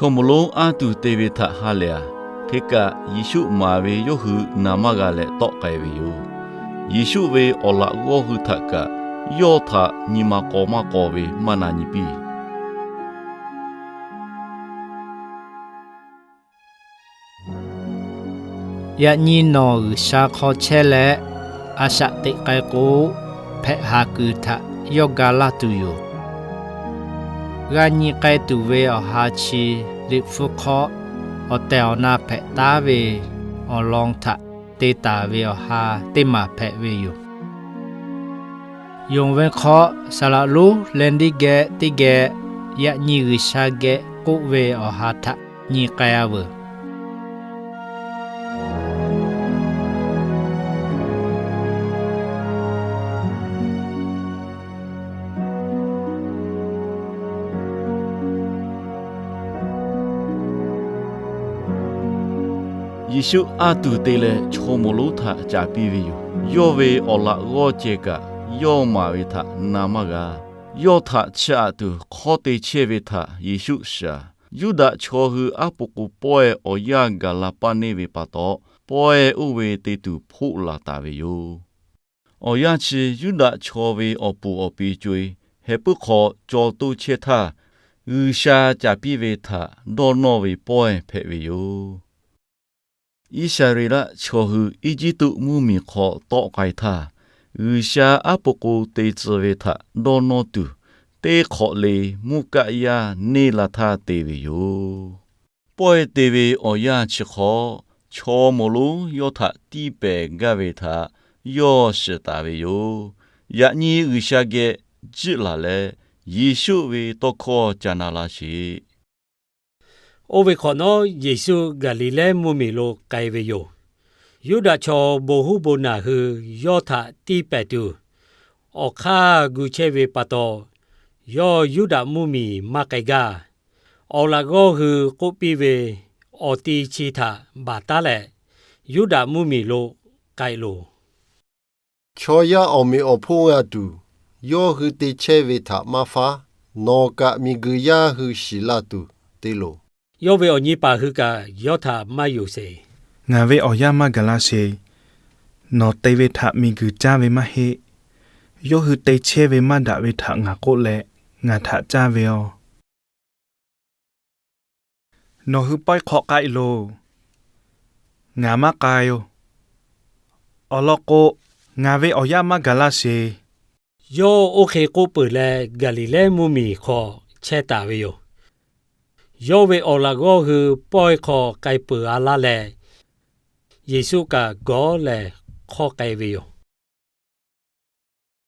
Chaw moˍ lonˉ anˇ tuˬ te ve htaꞈ ha lehˬ, hk'e kaꞈ Yeˍsuˆ maˍ ve yawˇ hui na maˇ g'a leh tawˆ k'ai ve yoˬ. Yeˍsuˆ ve awˬ laꞈ g'awˇ hui htaꞈ kaꞈ yawˇ htaꞈ nyi ma k'aw maˇ k'aw ve maˇ na nyi piˇ. Yaꞈ nyi nawˬ G'uiˬsha hk'aw chehˇ leh, a shaꞈ teꞈ k'ai k'o, hpehꞈ haˍ kuiˬ htaꞈ yawˇ ga laˇ tuˬ yoˬ. G'a nyi k'ai tuˬ ve awˬ ha chi, Liꞈ hpu hk'aw awˬ tehˬ awˬ na hpehꞈ taˉ ve awˬ lawn htaꞈ te taˍ ve awˬ ha teˇ maˬ hpehꞈ ve yoˬ. Yonˍ ve hk'aw, saˍ laꞈ lonˉ Leˍdiˆ geh teˇ geh yaꞈ nyi G'uiˬsha geh k'oˆ ve awˬ ha htaꞈ nyi k'ai-a veuˬ. Yeˍsuˆ anˇ tuˬ te leh chaw moˍ lonˉ htaꞈ caˍ piˇ ve yoˬ. Yawˇ ve awˬ laꞈ g'awˇ ceh kaꞈ yawˇ maˍ ve htaꞈ na maˇ g'a. Yawˇ htaꞈ chiˇ aꞈ tuˬ hk'awˇ te chehˇ ve htaꞈ Yeˍsuˆ shiˍ. Yuˇdaꞈ chaw hui aˉ po k'o pawehˇ awˬ yanˇ gaˬ la paˇ neˇ ve pa taw, pawehˇ oˇ ve te tuˬ hpoˆ laˬ taˍ ve yoˬ. Awˬ yanˇ chi Yuˇdaꞈ chaw ve awˬ puˍ awˬ pi co-e heh puiˉ hk'aw caw toˇ chehˇ htaˇ, G'uiˬsha caˍ piˇ ve htaꞈ dawˇ nawˇ ve pawehˇ hpehꞈ ve yoˬ. Iˉsaˍreˍlaˆ chaw hui Eˇjiˇtuꞈ mvuhˇmiˬ hk'aw tawˆ k'ai htaˇ, G'uiˬsha aˉ po k'o te tcuh ve htaꞈ dawˇ nawˇ tuˬ, teˇ hk'awꞈ le mvuhˇ kaˆ yaˇ neˇ la htaˇ te ve yoˬ. Pawehˇ te ve awˬ yanˇ chi hk'aw, chaw moˍ lonˉ yawˇ htaꞈ tiˇ pehˍ gaˇ ve htaꞈ yawˇ shiˍ taˍ ve yoˬ. Yaꞈ nyi G'uiˬsha geh jiˆ laˬ leh, Yeˍsuˆ ve tawˇ hkawˇ ca na laˇ sheˍ. Oˇ ve hk'awꞈ nawˉ, Yeˍsuˆ Gaˍliˍlehˇ mvuhˇmiˬ lo k'ai ve yoˬ. Yuˇdaꞈ chaw bon huˉ bon naˬ hui yawˇ htaꞈ tiˇ pehˍ tuˬ, awˬ hk'aˇ gu chehˇ ve pa taw, yawˇ Yuˇdaꞈ mvuhˇmiˬ maˇ k'ai gaˇ. Awˬ laꞈ g'awˇ hui k'oˆ piˇ ve awˬ ti chi htaꞈ baˬ taˉ leh, Yuˇdaꞈ mvuhˇmiˬ lo k'ai loˬ. Chaw yaˇ awˬ meꞈ awˬ hponˇ g'a tuˬ, yawˇ hui te chehˇ ve htaꞈ maˇ faˉ. Nawˬ kaꞈ miˬguiˬ yaˇ hui shiˍ la tuˬ te loˬ. Yawˇ ve awˬ nyi paˍ hui kaꞈ yawˇ htaꞈ maˇ yonˍ sheˍ. Ngaˬ ve awˬ yanˇ maˇ gaˬ la sheˍ. Nawˬ te ve htaꞈ miˬguiˬ caˇ ve maˇ heˆ. Yawˇ hui te chehˇ ve maˇ daꞈ ve htaꞈ ngaˬ k'oˆ leh, ngaˬ htaꞈ caˇ ve yoˬ. Nawˬ hui pawehˇ hk'aw k'ai loˬ. Ngaˬ maˇ k'ai-oˬ. Awˬ lawn k'o, ngaˬ ve awˬ yanˇ maˇ gaˬ la sheˍ. Yawˇ oˇ hk'e k'oˆ peuˬ leh, Gaˍliˍlehˇ mvuhˇmiˬ hk'aw chehˇ taˍ ve yoˬ. Yawˇ ve awˬ laꞈ g'awˇ hui pawehˇ hk'aw k'ai peuˬ-a laˇ leh, Yeˍsuˆ kaꞈ gawˇ lehˬ hk'awˇ k'ai ve yoˬ.